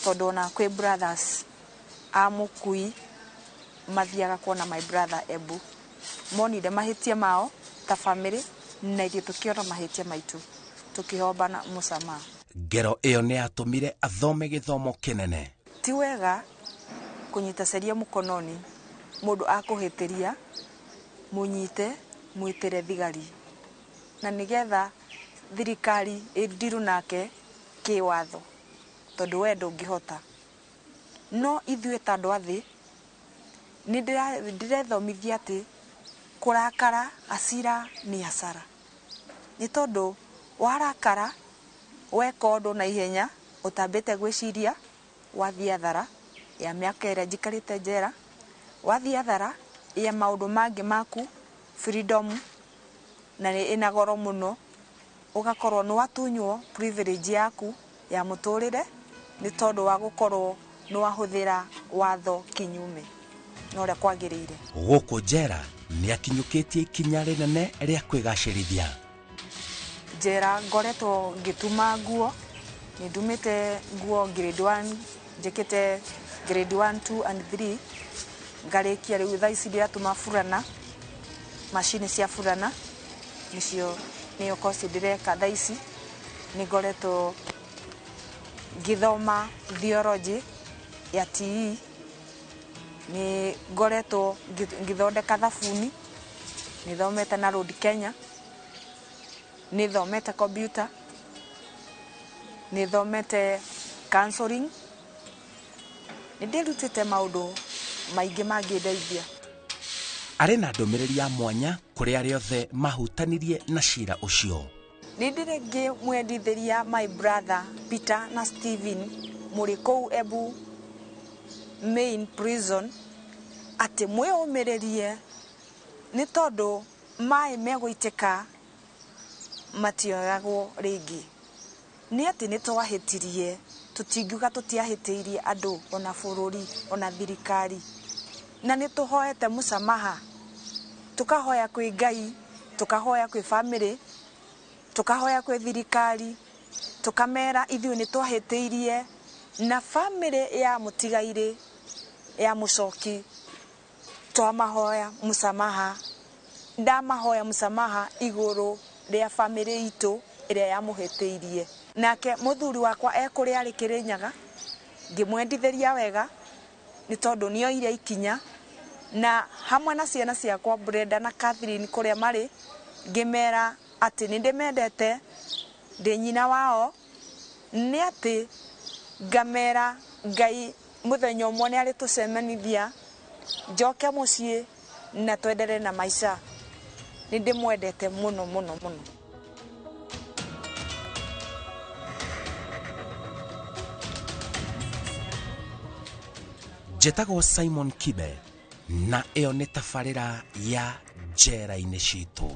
Tondũ ona kwĩ brothers a mũkui mathiaga kuona my brother Embu, monire mahĩtia mao ta family, na ithuĩ tũkĩona mahĩtia maitũ, tũkĩhombana mũsamaha. Ngero ĩyo nĩ yatũmire athome gĩthomo kĩnene. Ti wega kũnyita ceria mũkononi, mũndũ akũhĩtĩria mũnyite mwĩtĩre thigari, na nĩgetha thirikari ĩndirũ nake kĩwatho, tondũ we ndũngĩhota. No ithuĩ ta andũ a thĩ nĩ ndĩrethomithia atĩ kũrakara hasira nĩ hasara, nĩ tondũ warakara weka ũndũ na ihenya ũtambĩte gwĩciria, wathiĩ athara ya mĩaka ĩrĩa njikarĩte njera, wathiĩ athara ya maũndũ mangĩ maku freedom, na nĩ ĩna goro mũno, ũgakorwo nĩ watunywo privilege yaku ya mũtũrĩre nĩ tondũ wa gũkorwo nĩ wahũthĩra watho kinyume na ũrĩa kwagĩrĩire. Gũkũ njera nĩ akinyũkĩtie ikinya rĩnene rĩa kwĩgacĩrithia. Njera ngoretwo ngĩtuma nguo, nĩ ndumĩte nguo grade 1, njĩkĩte grade 1, 2 and 3, ngarĩkia rĩu thaa ici ndĩratuma burana, macini cia burana nĩcio nĩyo kosi ndĩreka thaa ici. Nĩ ngoretwo ngĩthoma theology ya TE, nĩ ngoretwo ngĩthondeka thabuni, nĩ thomete na Road Kenya, nĩ thomete computer, nĩ thomete counseling, nĩ ndĩrutĩte maũndũ maingĩ mangĩndeithia. Arĩ na ndũmĩrĩri ya mwanya kũrĩ arĩa othe mahutanirie na cira ũcio. Nĩ ndĩrĩ ngĩmwendithĩria my brother Peter na Steven mũrĩ kũu Embu main prison atĩ mwĩyũmĩrĩrie, nĩ tondũ maĩ megũitĩka matioyagwo rĩngĩ. Nĩ atĩ nĩ twahĩtirie, tũtingiuga tũtiahĩtĩirie andũ ona bũrũri ona thirikari, na nĩ tũhoete mũsamaha, tũkahoya kwĩ Ngai, tũkahoya kwĩ family, tũkahoya kwĩ thirikari, tũkamera ithuĩ nĩ twahĩtĩirie, na family ya mũtigairĩ ya mũcoki twamahoya mũsamaha, ndamahoya mũsamaha igũrũ rĩa family itũ ĩrĩa yamũhĩtĩirie. Nake mũthuri wakwa ekũrĩa arĩ Kĩrĩnyaga, ngĩmwendithĩria wega nĩ tondũ nĩoire ikinya, na hamwe na ciana ciakwa Brenda na Catherine kũrĩa marĩ, ngĩmera atĩ nĩ ndĩmendete, ndĩ nyina wao, nĩ atĩ ngamera Ngai mũthenya ũmwe nĩ arĩtũcemanithia, njoke mũciĩ na twenderee na maica. Nĩ ndĩmwendete mũno mũno mũno. Njĩtagwo Simon Kibe, na ĩyo nĩ tabarĩra ya Njera-inĩ Citũ.